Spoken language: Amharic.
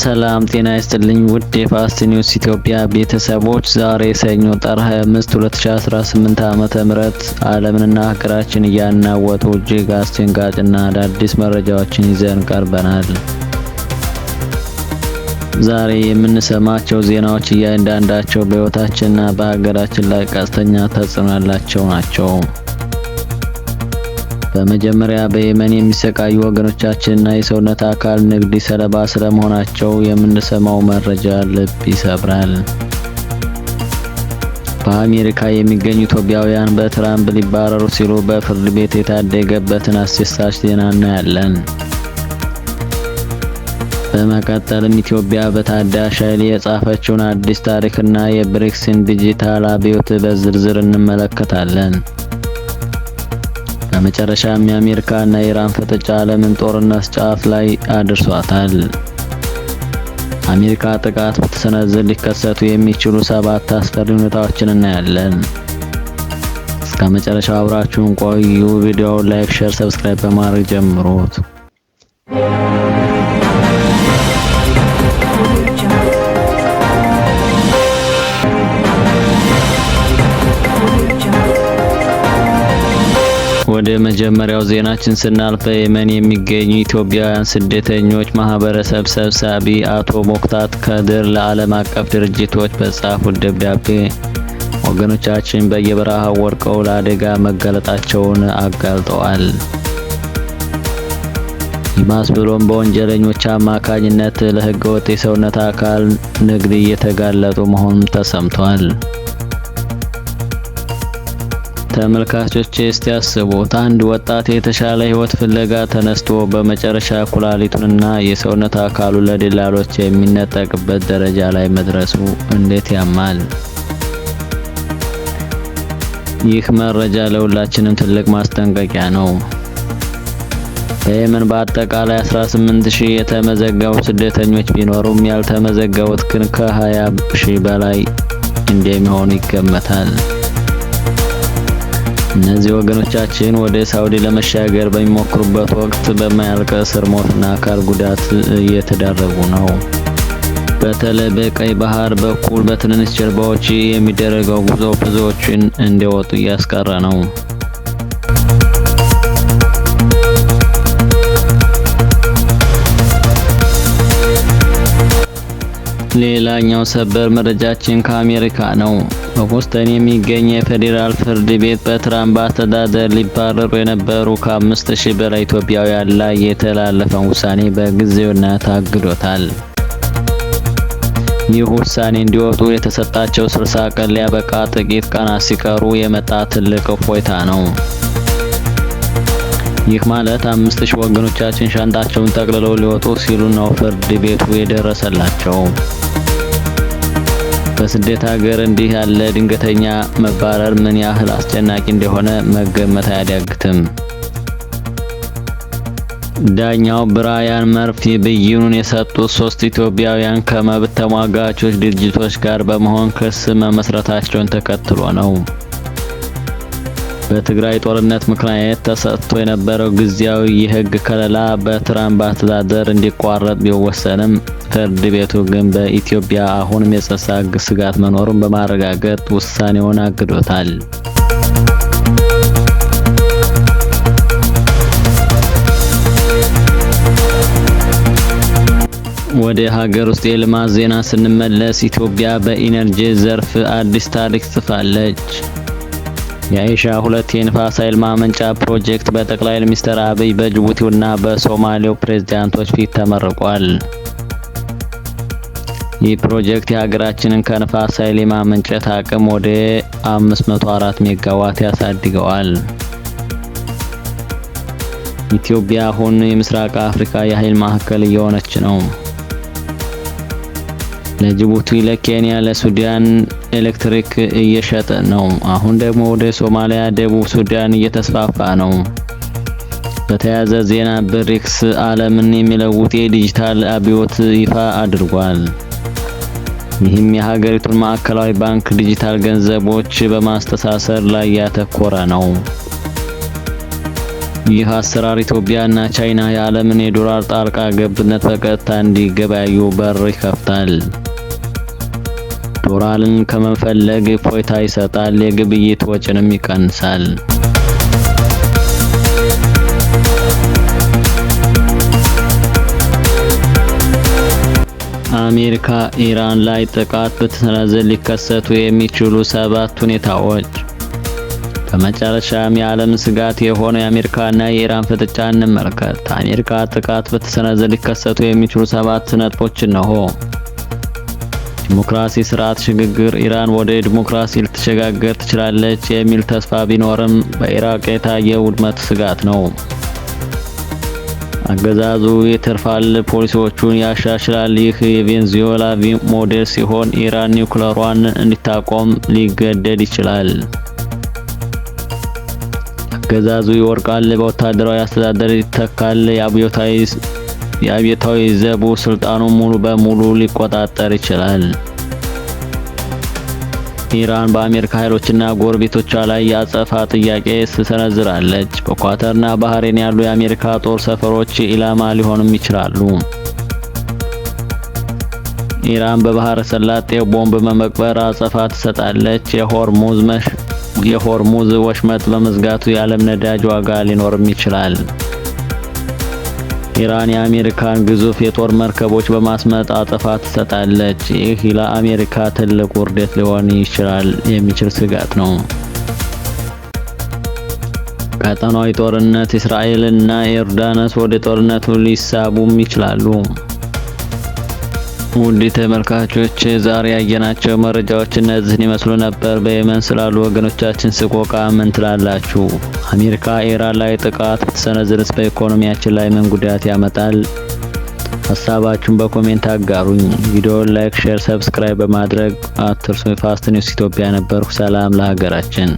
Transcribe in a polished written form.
ሰላም ጤና ይስጥልኝ ውድ የፋስት ኒውስ ኢትዮጵያ ቤተሰቦች፣ ዛሬ ሰኞ ጥር 25 2018 ዓ.ም ዓለምንና ሀገራችን እያናወጡ እጅግ አስደንጋጭና አዳዲስ መረጃዎችን ይዘን ቀርበናል። ዛሬ የምንሰማቸው ዜናዎች እያንዳንዳቸው በሕይወታችንና በሀገራችን ላይ ቀጥተኛ ተጽዕኖ ያላቸው ናቸው። በመጀመሪያ በየመን የሚሰቃዩ ወገኖቻችንና የሰውነት አካል ንግድ ሰለባ ስለመሆናቸው የምንሰማው መረጃ ልብ ይሰብራል። በአሜሪካ የሚገኙ ኢትዮጵያውያን በትራምፕ ሊባረሩ ሲሉ በፍርድ ቤት የታደገበትን አስደሳች ዜና እናያለን። በመቀጠልም ኢትዮጵያ በታዳሽ ኃይል የጻፈችውን አዲስ ታሪክና የብሪክስን ዲጂታል አብዮት በዝርዝር እንመለከታለን። በመጨረሻም የአሜሪካ እና የኢራን ፍጥጫ ዓለምን ጦርነት ጫፍ ላይ አድርሷታል። አሜሪካ ጥቃት ብትሰነዝር ሊከሰቱ የሚችሉ ሰባት አስፈሪ ሁኔታዎችን እናያለን። እስከ መጨረሻው አብራችሁን ቆዩ። ቪዲዮውን like፣ share፣ subscribe በማድረግ ጀምሩት። ወደ መጀመሪያው ዜናችን ስናልፍ በየመን የሚገኙ ኢትዮጵያውያን ስደተኞች ማህበረሰብ ሰብሳቢ አቶ ሞክታት ከድር ለዓለም አቀፍ ድርጅቶች በጻፉት ደብዳቤ ወገኖቻችን በየበረሃው ወድቀው ለአደጋ መጋለጣቸውን አጋልጠዋል። ይባስ ብሎም በወንጀለኞች አማካኝነት ለህገወጥ የሰውነት አካል ንግድ እየተጋለጡ መሆኑን ተሰምቷል። ተመልካቾች እስቲ ያስቡት፣ አንድ ወጣት የተሻለ ህይወት ፍለጋ ተነስቶ በመጨረሻ ኩላሊቱንና የሰውነት አካሉ ለደላሎች የሚነጠቅበት ደረጃ ላይ መድረሱ እንዴት ያማል! ይህ መረጃ ለሁላችንም ትልቅ ማስጠንቀቂያ ነው። በየመን በአጠቃላይ 18,000 የተመዘገቡ ስደተኞች ቢኖሩም ያልተመዘገቡት ግን ከ20 ሺህ በላይ እንደሚሆኑ ይገመታል። እነዚህ ወገኖቻችን ወደ ሳውዲ ለመሻገር በሚሞክሩበት ወቅት በማያልቅ እስር፣ ሞትና አካል ጉዳት እየተዳረጉ ነው። በተለይ በቀይ ባህር በኩል በትንንሽ ጀልባዎች የሚደረገው ጉዞ ብዙዎችን እንዲወጡ እያስቀረ ነው። ሌላኛው ሰበር መረጃችን ከአሜሪካ ነው። በቦስተን የሚገኝ የፌዴራል ፍርድ ቤት በትራምፕ አስተዳደር ሊባረሩ የነበሩ ከ5,000 በላይ ኢትዮጵያውያን ላይ የተላለፈውን ውሳኔ በጊዜያዊነት አግዶታል። ይህ ውሳኔ እንዲወጡ የተሰጣቸው 60 ቀን ሊያበቃ ጥቂት ቀናት ሲቀሩ የመጣ ትልቅ እፎይታ ነው። ይህ ማለት 5,000 ወገኖቻችን ሻንጣቸውን ጠቅልለው ሊወጡ ሲሉ ነው ፍርድ ቤቱ የደረሰላቸው። በስደት ሀገር እንዲህ ያለ ድንገተኛ መባረር ምን ያህል አስጨናቂ እንደሆነ መገመት አያዳግትም። ዳኛው ብራያን መርፊ ብይኑን የሰጡት ሶስት ኢትዮጵያውያን ከመብት ተሟጋቾች ድርጅቶች ጋር በመሆን ክስ መመስረታቸውን ተከትሎ ነው። በትግራይ ጦርነት ምክንያት ተሰጥቶ የነበረው ጊዜያዊ የሕግ ከለላ በትራምፕ አስተዳደር እንዲቋረጥ ቢወሰንም፣ ፍርድ ቤቱ ግን በኢትዮጵያ አሁንም የጸጥታ ስጋት መኖሩን በማረጋገጥ ውሳኔውን አግዶታል። ወደ ሀገር ውስጥ የልማት ዜና ስንመለስ ኢትዮጵያ በኢነርጂ ዘርፍ አዲስ ታሪክ ጽፋለች። የአይሻ ሁለት የንፋስ ኃይል ማመንጫ ፕሮጀክት በጠቅላይ ሚኒስትር አብይ በጅቡቲውና በሶማሌው ፕሬዝዳንቶች ፊት ተመርቋል። ይህ ፕሮጀክት የሀገራችንን ከንፋስ ኃይል የማመንጨት አቅም ወደ 504 ሜጋዋት ያሳድገዋል። ኢትዮጵያ አሁን የምስራቅ አፍሪካ የኃይል ማዕከል እየሆነች ነው። ለጅቡቲ፣ ለኬንያ፣ ለሱዳን ኤሌክትሪክ እየሸጠ ነው። አሁን ደግሞ ወደ ሶማሊያ፣ ደቡብ ሱዳን እየተስፋፋ ነው። በተያያዘ ዜና ብሪክስ ዓለምን የሚለውጥ የዲጂታል አብዮት ይፋ አድርጓል። ይህም የሀገሪቱን ማዕከላዊ ባንክ ዲጂታል ገንዘቦች በማስተሳሰር ላይ ያተኮረ ነው። ይህ አሰራር ኢትዮጵያና ቻይና የዓለምን የዶላር ጣልቃ ገብነት በቀጥታ እንዲገበያዩ በር ይከፍታል። ዶላርን ከመፈለግ እፎይታ ይሰጣል፣ የግብይት ወጪንም ይቀንሳል። አሜሪካ ኢራን ላይ ጥቃት ብትሰነዝር ሊከሰቱ የሚችሉ ሰባት ሁኔታዎች። በመጨረሻም የዓለም ስጋት የሆነው የአሜሪካና የኢራን ፍጥጫ እንመልከት። አሜሪካ ጥቃት ብትሰነዝር ሊከሰቱ የሚችሉ ሰባት ነጥቦች እነሆ። ዲሞክራሲ ስርዓት ሽግግር። ኢራን ወደ ዲሞክራሲ ልትሸጋገር ትችላለች የሚል ተስፋ ቢኖርም በኢራቅ የታየው ውድመት ስጋት ነው። አገዛዙ የተርፋል ፖሊሲዎቹን ያሻሽላል። ይህ የቬንዙዌላ ሞዴል ሲሆን ኢራን ኒውክለሯን እንድታቆም ሊገደድ ይችላል። አገዛዙ ይወርቃል፣ በወታደራዊ አስተዳደር ይተካል። የአብዮታዊ ዘቡ ስልጣኑን ሙሉ በሙሉ ሊቆጣጠር ይችላል። ኢራን በአሜሪካ ኃይሎችና ጎረቤቶቿ ላይ የአጸፋ ጥያቄ ትሰነዝራለች። በኳታርና ባህሬን ያሉ የአሜሪካ ጦር ሰፈሮች ኢላማ ሊሆኑም ይችላሉ። ኢራን በባህረ ሰላጤው ቦምብ በመቅበር አጸፋ ትሰጣለች። የሆርሙዝ ወሽመጥ በመዝጋቱ የዓለም ነዳጅ ዋጋ ሊኖርም ይችላል። ኢራን የአሜሪካን ግዙፍ የጦር መርከቦች በማስመጥ አጸፋ ትሰጣለች። ይህ ለአሜሪካ ትልቅ ውርደት ሊሆን ይችላል የሚችል ስጋት ነው። ቀጠናዊ ጦርነት። እስራኤልና ዮርዳኖስ ወደ ጦርነቱ ሊሳቡም ይችላሉ። ውድ ተመልካቾች፣ ዛሬ ያየናቸው መረጃዎች እነዚህን ይመስሉ ነበር። በየመን ስላሉ ወገኖቻችን ሰቆቃ ምን ትላላችሁ? አሜሪካ ኢራን ላይ ጥቃት ብትሰነዝርስ በኢኮኖሚያችን ላይ ምን ጉዳት ያመጣል? ሀሳባችሁን በ comment አጋሩኝ። ቪዲዮውን like፣ share፣ subscribe በማድረግ አትርሱ። ፋስት ኒውስ ኢትዮጵያ ነበርኩ። ሰላም ለሀገራችን።